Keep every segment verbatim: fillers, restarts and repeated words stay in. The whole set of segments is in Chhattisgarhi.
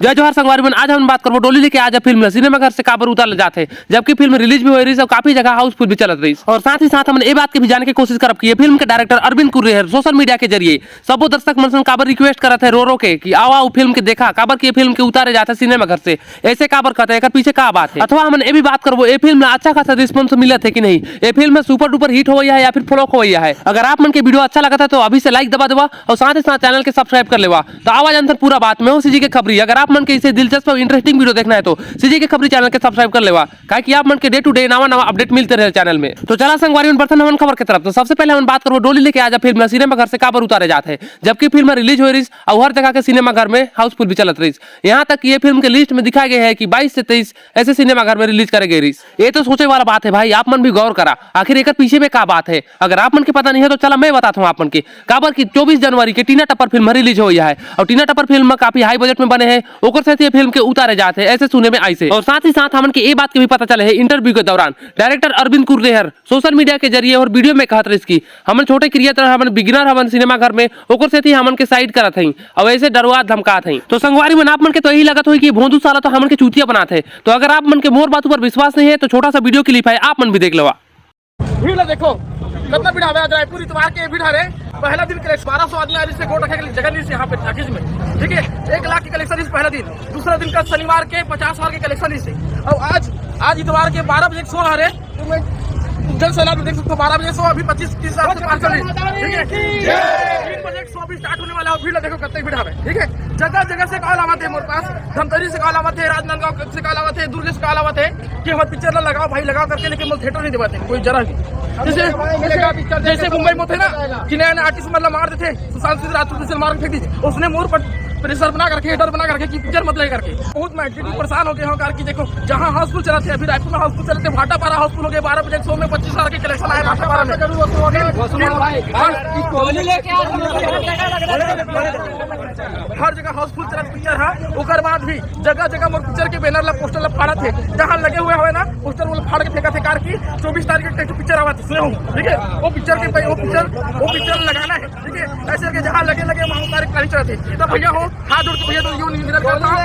जय जोहार संगवारी मन, आज हमन बात करबो डोली लेके आजा फिल्म ला सिनेमा घर से काबर उतार ले जात हे, जबकि फिल्म रिलीज भी होए रहिस और काफी जगह हाउसफुल भी चलत रहिस। और साथ ही साथ हमन ए बात के भी जाने के कोशिश करब कि ये फिल्म के डायरेक्टर अरविंद कुर्रेहर सोशल मीडिया के जरिए सबो दर्शक मन सन काबर रिक्वेस्ट करत हे रो रो के कि आओ आओ फिल्म के देखा, काबर कि ये फिल्म के उतारे जात हे सिनेमा घर से, ऐसे काबर कहत हे, एकर पीछे का बात है। अथवा हमन ए भी बात करबो ए फिल्म ला अच्छा खासा रिस्पॉन्स मिलत है कि नहीं, ये फिल्म में सुपर डुपर हिट होवैया है या फिर फ्लॉप होवैया है। अगर आप मन के वीडियो अच्छा लगता है तो अभी से लाइक दबा देवा और साथ ही साथ चैनल के सब्सक्राइब कर लेवा। तो आवा जानथन पूरा बात, मैं हूँ सीजी के खबरी। अगर आप मन के इसे दिलचस्प और इंटरेस्टिंग वीडियो देखना है तो सीजी के खबरी चैनल के सब्सक्राइब कर लेवा, काहे कि आप मन के डे टू डे नवा नवा अपडेट मिलते रहे चैनल में। तो चला संगवारी मन बढ़थन हमन खबर के तरफ। तो सबसे पहले हमन बात करबो डोली लेके आजा फिल्म ला सिनेमा घर से काबर उतारे जात है, जबकि फिल्म रिलीज हो रही और हर जगह के सिनेमा घर में हाउसफुल भी चलत रही। यहाँ तक कि ये फिल्म के लिस्ट में दिखाए गए है कि बाईस से तेईस ऐसे सिनेमा घर में रिलीज करे गए रही। ये तो सोचे वाला बात है भाई, आप मन भी गौर करा, आखिर एकर पीछे में का बात है। अगर आप मन के पता नहीं है तो चला मैं बताता हूँ आप मन के, काबर कि चौबीस जनवरी के टीना टप्पर फिल्म रिलीज होई है और टीना टप्पर फिल्म काफी हाई बजट में बने है, ओकर सेती ये फिल्म के उतारे जात है, ऐसे सुने में आइस है। और साथ ही साथ हमन के ये बात के भी पता चले है इंटरव्यू के दौरान डायरेक्टर अरविंद कुर्रेहर सोशल मीडिया के जरिए और वीडियो में कहत रहिस कि हमन छोटे क्रिएटर, हमन बिगिनर, हमन सिनेमा घर में, ओकर सेती हमन के साइड करत हई और ऐसे डरवा धमकात हई। तो संगवारी मन, आप मन के तो यही लगत होई कि भोंदू साला तो हमन के चूतिया बनात है। तो अगर आप मन के मोर बात ऊपर विश्वास नहीं है तो छोटा सा वीडियो क्लिप है, आप मन भी देख लेवा। भीड़ ला देखो, कितना भीड़ हवे आज रायपुर इतवार के भीड़ हरे। पहला दिन कलेक्शन बारह सौ आदमी आ रही से गोट रखे के जगह नहीं से यहाँ पे टाकीज में, ठीक है। एक लाख के कलेक्शन इस पहला दिन, दूसरा दिन का शनिवार के पचास हजार के कलेक्शन इस। और आज, आज इतवार के बारह बजे के शो हरे, तो मैं जन सैलाब देख सकते हो, बारह बजे शो, अभी पच्चीस तीस हजार से पार चल रही, ठीक है। तीन बजे शो अभी स्टार्ट होने वाला है, भीड़ ला देखो कितनी भीड़ हवे, ठीक है। जगह जगह से कॉल आवत है मोर पास, धमतरी से कॉल आवत है, राजनांदगांव से कॉल आवत है, दुर्ग से कॉल आवत है कि हमारे पिक्चर ला लगाओ भाई, लगाओ करके, लेकिन मोर थिएटर नहीं देवाते कोई जरा भी। जैसे, जैसे मुंबई में थे ना कि नया नया आर्टिस्ट मतलब मार देते, सुशांत सिंह राजपूत जैसे मार के फेंक दीजिए, उसने मोर पर प्रेशर बना करके, डर बना करके कि पिक्चर मत लगा करके। बहुत मैं एटीट्यूड परेशान हो गया हूँ, कारण कि देखो, जहाँ हाउसफुल चला थे, अभी रायपुर में हाउसफुल चला थे, भाटापारा हाउसफुल हो गया, बारह बजे शो में पच्चीस हजार के कलेक्शन आया भाटापारा में। हर जगह हाउसफुल चला पिक्चर है, ओकर बाद भी जगह जगह मोर पिक्चर के बैनर ला, पोस्टर ला फाड़ा थे, जहाँ लगे हुए हवे ना पोस्टर, वो फाड़ के फेंका थे, कारण कि चौबीस तारीख के पिक्चर आवा थे, सुने हो, ठीक है। वो पिक्चर के, वो पिक्चर, वो पिक्चर लगाना है, ठीक है। ऐसे करके जहाँ लगे लगे वहाँ उतारे के चलते। तो भैया हो, हाथ जोड़ के भैया तो यो निवेदन करता हूँ,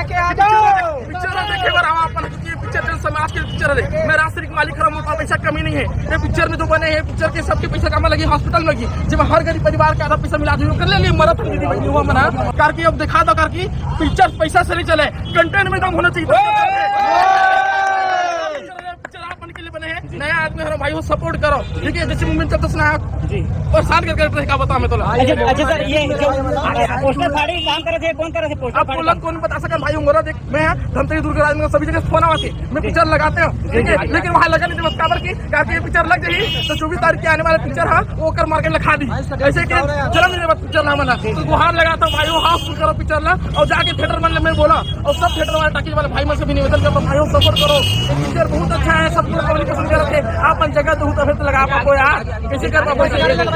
पिक्चर देखे बर आवा अपन, क्योंकि ये पिक्चर जन समाज के पिक्चर है। मैं राजश्री के मालिक हरा, मोर पास पैसा कमी नहीं है। ये पिक्चर में जो बने हैं, पिक्चर के सबके पैसा कमा लगी, हॉस्पिटल में लगी, जब हर गरीब परिवार के आधा पैसा मिला दो कर ले लिए मरत हम दीदी बहनी हुआ मना। करके अब दिखा दो करके पिक्चर पैसा से नहीं चले, कंटेंट में दम होना चाहिए। पिक्चर आप मन के लिए बने हैं, नया आदमी हो भाई, वो सपोर्ट करो, ठीक है। जैसे मूवमेंट चलता सुना जी। परेशान करके रहे का बता मैं तो ला। अच्छा, अच्छा सर, ये जो पोस्टर फाड़ी काम करे थे, कौन करे थे पोस्टर अब फाड़ी? बोलन कौन बता सका भाई, मोरा देख, मैं धमतरी दुर्ग राज में सभी जगह फोन आवा थे, मैं पिक्चर लगाते हो, ठीक है, लेकिन वहाँ लगा नहीं थे, बस काबर की, करके ये पिक्चर लग जाही तो चौबीस तारीख के आने वाला पिक्चर है, वो कर मार के लखा दी, ऐसे के चलन नहीं बस पिक्चर ना बना। तो गुहार लगाता हूँ भाई, वो हाउसफुल करो पिक्चर ला, और जाके थिएटर मन में बोला, और सब थिएटर वाले टाकी वाले भाई मन से भी निवेदन करता हूँ, भाई हो सपोर्ट करो, ये पिक्चर बहुत अच्छा है, सब लोग पब्लिक पसंद करत है, आप अपन जगह दहू तभे तो लगा पाबो यार, कैसे कर पाबो,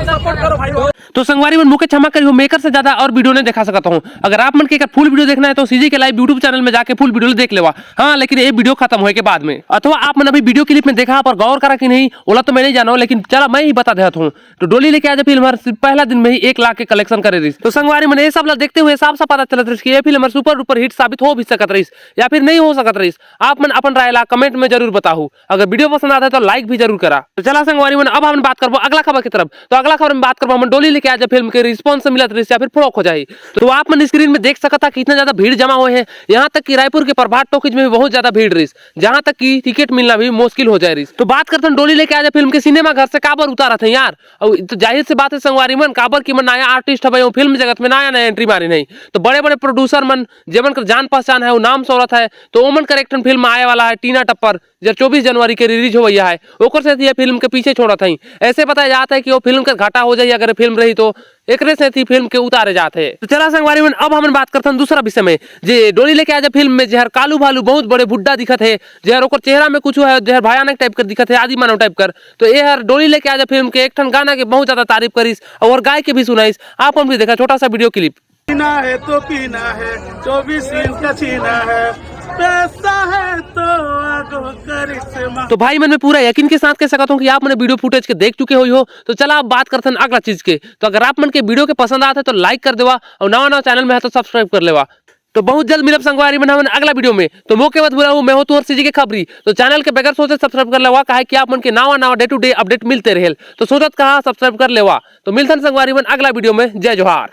सपोर्ट करो भाई हो। तो संगवारी मन, मोके क्षमा करिहो, मैं एकर से ज्यादा और वीडियो नहीं दिखा सकता हूँ। अगर आप मन के एकर फुल वीडियो देखना है तो सीजी के लाइव YouTube चैनल में जाके फुल वीडियो देख लेवा। हाँ, लेकिन ये वीडियो खत्म होए के बाद में, अथवा आप मन अभी वीडियो क्लिप में देखा पर गौर करा कि नहीं, ओला तो मैं नहीं जानो, लेकिन चला मैं ही बता देता हूँ। तो डोली लेके आजा फिल्म हर सिर्फ पहला दिन में ही एक लाख के कलेक्शन करे रहिस। तो संगवारी मन, ये सब ला देखते हुए साफ साफ पता चलत रहिस कि ये फिल्म हर सुपर डुपर हिट साबित हो भी सकत रहिस या फिर नहीं हो सकत रहिस। आप मन अपन राय ला कमेंट में जरूर बताहू। अगर वीडियो पसंद आता है तो लाइक भी जरूर करा। तो चला संगवारी मन, अब हमन बात करबो अगला खबर की तरफ। तो अगला खबर में बात करबो हमन डोली लेके आजा फिल्म के रिस्पॉन्स मिलत रहिस या फिर फ्लॉप हो जाही। तो आप मन स्क्रीन में देख सकत हा कि इतना ज्यादा भीड़ जमा हुए है, यहाँ तक कि रायपुर के प्रभात टॉकीज में भी बहुत ज्यादा भीड़ रहिस, जहाँ तक कि टिकट मिलना भी मुश्किल हो जाए रहिस। तो बात करथन डोली लेके आजा फिल्म के सिनेमा घर से काबर उतारत है यार। और तो जाहिर सी बात है संगवारी मन, काबर कि मन नया आर्टिस्ट हवे, वो फिल्म जगत में नया नया एंट्री मारे नहीं, तो बड़े बड़े प्रोड्यूसर मन जेमन कर जान पहचान है, वो नाम शोहरत है, तो ओमन कर एक ठन फिल्म आए वाला है टीना टप्पर, जो चौबीस जनवरी के रिलीज होवैया है, ओकर सेती ये फिल्म के पीछे छोड़त हई। ऐसे बताया जात है कि वो फिल्म के घाटा हो जाही अगर ये फिल्म रही तो, एकरे सेती फिल्म के उतारे जात है। तो चला संगवारी मन, अब हमन बात करथन दूसरा विषय में, जे डोली लेके आजा फिल्म में जेहर कालू भालू बहुत बड़े बुड्ढा दिखत है, जेहर ओकर चेहरा में कुछ है, जेहर भयानक टाइप कर दिखत है, आदि मानव टाइप कर। तो ये हर डोली लेके आजा फिल्म के एक ठन गाना के बहुत ज्यादा तारीफ करिस और गाय के भी सुनाइस। आप हम भी देखा छोटा सा वीडियो क्लिप। पीना है तो पीना है, चौबीस इंच का छीना है, पैसा है तो आगो करिश्मा। तो भाई मन में पूरा यकीन के साथ कह सकता हूँ कि आप मन वीडियो फुटेज के देख चुके होई हो। तो चला अब बात करथन अगला चीज के। तो अगर आप मन के वीडियो के पसंद आत है तो लाइक कर देवा और नवा नवा चैनल में है तो सब्सक्राइब कर लेवा। तो बहुत जल्द मिलब संगवारी मन हमन अगला वीडियो में। तो मोके मत भुलाहू, मैं हूँ तुहर सीजी के खबरी। तो चैनल के बगैर सोचे सब्सक्राइब कर लेवा, काहे कि आप मन के नवा नवा day to day update मिलते रहेल। तो सोचत कहा सब्सक्राइब कर लेवा। तो मिलथन संगवारी मन अगला वीडियो में। जय जोहार।